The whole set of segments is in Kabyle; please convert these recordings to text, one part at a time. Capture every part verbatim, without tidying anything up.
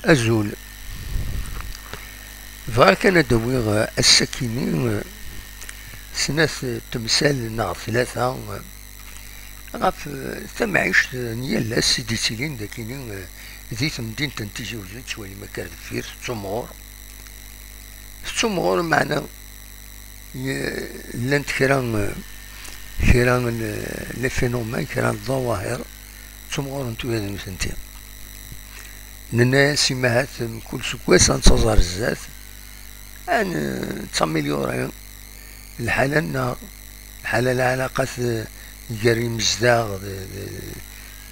Azul. Bɣiɣ kan ad d-awiɣ, eh, ass-akini, eh, snat, eh, temsal neɣ tlata, eh, ɣef, eh, tamɛict, eh, n yal ass i d-ittilin dakini, eh, di temdint n Tizi Uzzu, tettwalim akka ar deffir, tettumɣur. Tettumɣur, meɛna, ye-, llant kra, eh, kra n, eh, les phénomènes, kra n ḍawahir, ttumɣurent ula d nutenti. Nenna-yas i mahat mkul seg wass ad nettaẓ ar zdat, ad n-, nettamelyuri lḥala-nneɣ, lḥala, lɛalaqat, eh, gar yimezdaɣ d, d,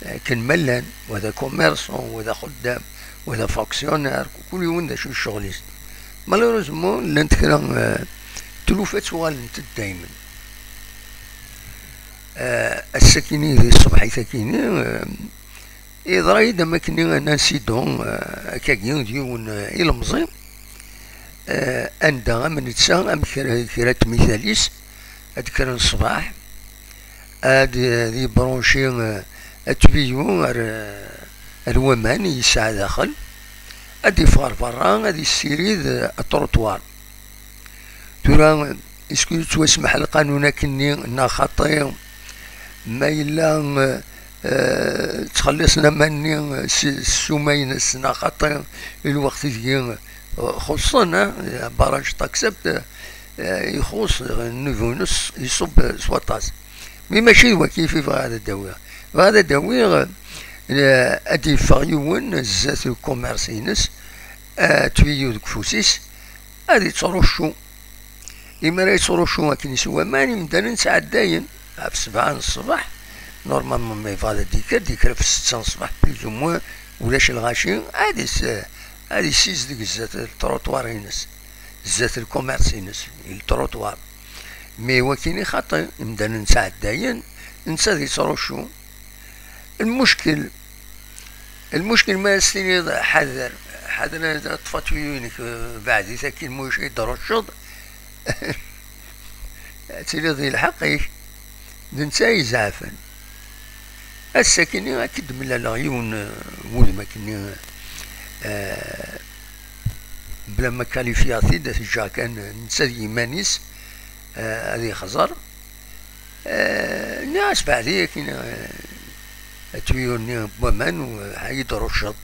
d, akken ma llan, wa d akummerṣu, wa d axeddam, wa d afonctionnaire, kul yiwen d acu d ccɣel-is. Malheureusement, llant kra, eh, tlufa ttuɣalent-d daymen. Eh, ass-akini di tṣebḥit-akini, eh, yeḍra-yi-d am akken un incident, eh, akkagi d yiwen, eh, ilemẓi, eh, anda am netta, am kra, kra n tmital-is, ad d-kkren ṣṣbeḥ, ad, ad yebranci, eh, atbiyu ar, ar waman i yesɛa daxel, ad d-yeffeɣ ar berra, ad yessirid, eh, aṭruṭwar. Tura, est-ce que yettwasmeḥ lqanun akkenni neɣ xaṭi? Ma yella, eh, eh, ttxelliṣen aman-nni s, s ssuma-ines neɣ xaṭi, i lweqt ideg, eh, xuṣṣen, eh, barrage taxabt, eh, ixuṣṣ, eh, nnivu-ines iṣubb s waṭas. Mi mačči d waki i bɣiɣ ad d-awiɣ. Bɣiɣ ad d-awiɣ, eh, ad d-yeffeɣ yiwen zdat lkumerṣ-ines, eh, tuyau deg ufus-is, ad yettruccu. Imi ara yettruccu akken yeswa waman, imdanen ttɛeddayen ɣef sebɛa n ṣṣbeḥ. Normalement, ma yebɣa ad d-yekker, d-yekker ɣef setta n ṣṣbeḥ, plus ou moins, ulac lɣaci, ad is-, ad yessizdeg zdat lṭruṭwar-ines, zdat lkumerṣ-ines, i lṭruṭwar. Mi wakini xaṭi, imdanen ttɛeddayen, netta ad yettruccu. Lmuckel, lmuckel ma as-tiniḍ ḥader, ḥader ad teṭṭef atuyau-inek, eh, beɛd-it akkin, ma ulac ad d-tṛucceḍ, ad tiliḍ di lḥeqq-ik, d netta ay izeɛfen. Ass-akini ad k-id-mlaleɣ yiwen, eh, wudem akkenni, eh, bla ma kalifyaɣ-t-id, ad t-ǧǧeɣ kan netta d yiman-is, eh, ad yexẓer. Eh, nniɣ-as beɛdi akkin, eh, atuyur-nni n waman, u, eh, ad yi-d-rucceḍ.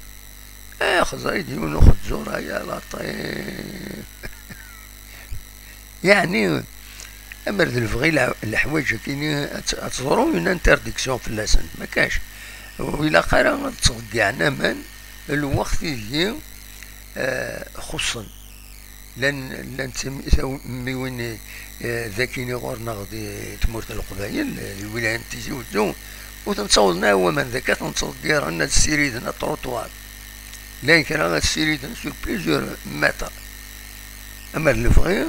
Eh, xẓer-iyi-d yiwen uxezzur, ay a laṭif. Yeɛni, amer d lebɣi leḥ-, leḥwaǧ akini ad t-, ad teḍru une interdiction fell-asen, ma kac. Ur ilaq ara ad ttḍeggiɛen aman lweqt ideg, eh, xuṣṣen. Llan, llan tim-, tawmiwin, eh, d akini ɣur-neɣ di tmurt n Leqbayel, eh, di lwilaya n Tizi Wezzu, ur ten-ttawḍen ara waman d akka, ad ten-ttḍeggiren, ad ssiriden aṭruṭwar. Llan kra ad ssiriden sur plusieurs mètres. Amer lebɣi,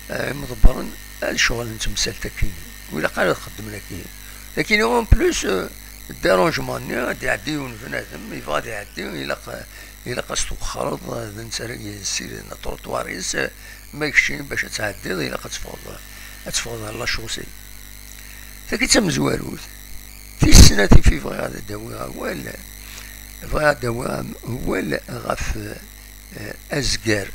eh, imḍebbren ad ceɣlen temsalt akini. Ur ilaq ara ad xeddmen akini. Akini, en plus, eh, dérangement-nni, ad iɛeddi yiwen bnadem, yebɣa ad iɛeddi, ilaq, ilaq ad s-twexxreḍ, d netta ara yessiriden aṭruṭwar-is, ma keččini bac ad tɛeddiḍ, ilaq ad teffɣeḍ, ad teffɣeḍ ɣer la chaussée. Tagi d tamezwarut. Tis snat i fi bɣiɣ ad d-awiɣ awal, bɣiɣ ad d-awiɣ awal ɣef, eh, azger.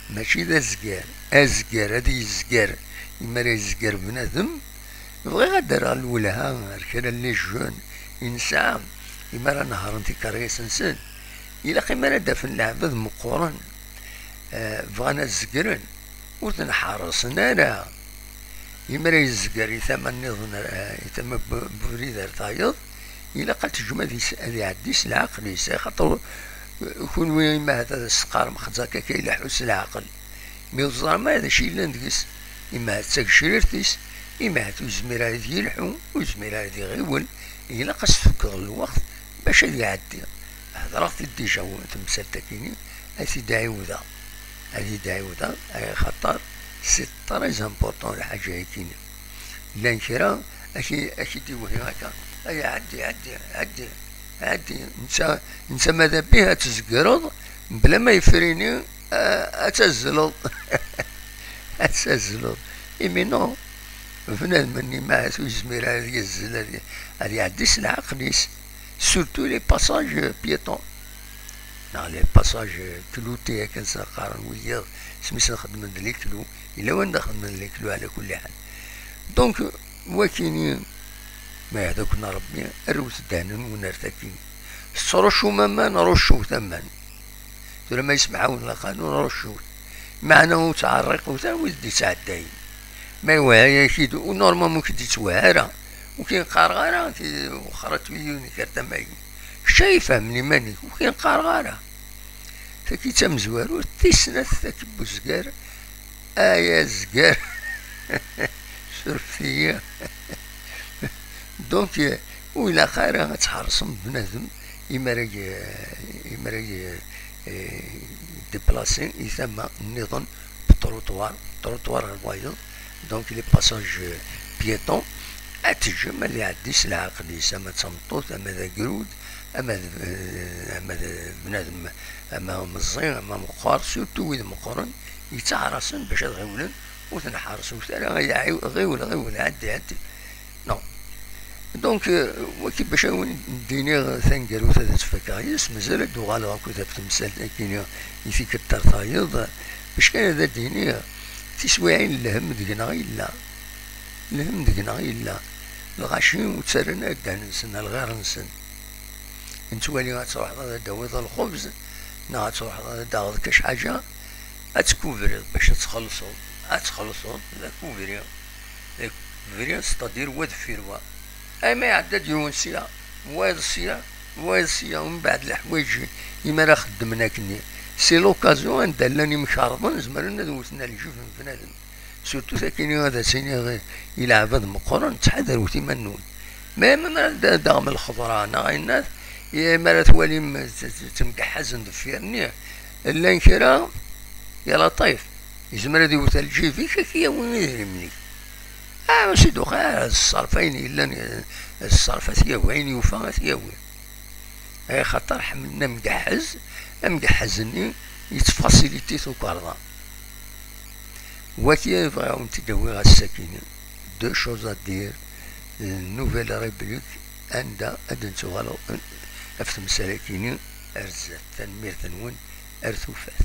Mačči d azger. Azger, ad yezger. Imi ara yezger bnadem, bɣiɣ ad d-rreɣ lwelha ar kra n les jeunes i nesɛa, imi ara nehhren tikeryas-nsen. Ilaq imi ara d-afen leɛbad meqqren, eh, bɣan ad zegren, ur ten-ḥerrsen ara. Imi ara yezger i tama nniḍen, eh, i tama n bu-, n ubrid ar tayeḍ, ilaq ad teǧǧem ad is-, ad iɛeddi s leɛqel-is, axaṭer, eh, kunwi imi ahat ad as-teqqarem xezzak akka ileḥḥu s leɛqel. Mi ur teẓram ara d acu yellan deg-s, imi ahat d tagecrirt-is, imi ahat ur yezmir ara ad yelḥu, ur yezmir ara ad iɣiwel, ilaq ad s-tefkeḍ lweqt bac ad iɛeddi. Hedreɣ-t-id déjà temsalt-akini, ad t-id-ɛiwdeɣ. Ad t-id-ɛiwdeɣ, axaṭer c'est très important lḥaǧa-yakini. Llan kra, ak-, ak-id-iwhi akka. Ay, ɛeddi, ɛeddi, ɛeddi, ɛeddi. Netta, netta ma d abih ad tzegreḍ, mebla ma yefrini, eh, ad tazzleḍ. Ad tazzleḍ. Imi non, bnadem-nni ma ur yezmir ara ad yazzel, ad, ad iɛeddi s leɛqel-is. Surtout les passages piétons. neɣ les passages cloutés akken s qqaren wiyaḍ, smi sen xeddmen d les clous, yella wanda xeddmen d les clous ɛla kulli ḥal. Donc, wakini, ma yehda-ken Rebbi, rrewt ddehn-nwen ar takini. Tettruccum aman, ruccewt aman. Tura ma yessemɛawen lqanun, ruccewt. Meɛna ur ttɛerriqut ara wid d-ittɛeddayen. Ma iwehha-yak-id, u normalement ur k-d-ittwehha ara. Ur k-in-qqareɣ ara, ti-, wexxer ad tili yiwen gar tama-agi. Kečč ay ifehmen iman-ik, ur k-in-qqareɣ ara. Tagi d tamezwarut, tis snat, tagi n uzger, ay azger. Surfet-iyi. Donc, eh, ur ilaq ara ad tḥeṛṣem bnadem imi ara y-, imi ara y-, eh, déplacer i tama nniḍen, trottoir, trottoir ɣer wayeḍ, donc les passages piétons, ad teǧǧem ad iɛeddi s leɛqel-is, ama d tameṭṭut, ama d agrud, ama d, eh, ama d bnadem, ama meẓẓi, ama meqqer, surtout wid meqqren, yettaɛrasen bac ad ɣiwlen, ur ten-ḥerṣut ara, ay aɛiw-, ɣiwel, ɣiwel, ɛeddi, ɛeddi. Non. Donc, euh, waki bac ad wen-d-iniɣ taneggarut ad tt-fakeɣ yis, mazal ad d-uɣaleɣ akked ɣef temsalt-agi i tikkelt ar tayeḍ, bac kan ad d-iniɣ tiswiɛin n lhemm deg-neɣ yella. Lhemm deg-neɣ yella. Lɣaci ur ttarran ara ddehn-nsen ar lɣir-nsen. Nettwali ad truḥeḍ ad d-tawiḍ lxubz, neɣ ad truḥeḍ ad d-taɣeḍ kac ḥaǧa, ad tkubriḍ bac ad txellṣeḍ, ad txellṣeḍ d akubri, d akubri, c'est-à-dire wa deffir wa. Ama iɛedda-d yiwen sya, wayeḍ sya, wayeḍ sya, umbeɛd leḥwayeǧ imi ara xeddmen akkenni. C'est l'occasion anda llan imkarḍen zemren ad wten ar lǧib n bnadem. Surtout takini ad as-iniɣ i leɛbad meqqren, ttḥadarut iman-nwen. Ma, ma, ma ara d-, d-taɣem lxeḍra neɣ ayennat, i, ma ara twalim t-, t-, ttemgeḥḥazen deffir-nni, llan kra, ya laṭif, yezmer ad iwet ar lǧib-ik, ad k-yawi idrimen-ik. Ah, ur s-id-uqi ara, ṣṣerf ayen yellan, ṣṣerf ad t-yawi, ayen yufa ad t-yawi. Axaṭer ḥemmlen amgeḥḥez, amgeḥḥez-nni yettfasiliti tukerḍa. Waki ay bɣiɣ ad wen-t-id-awiɣ ass-akini. Deux choses à dire, une nouvelle réplique, anda ad d-nettuɣal ɣef temsal-akini ar zdat. Tanemmirt-nwen, ar tufat.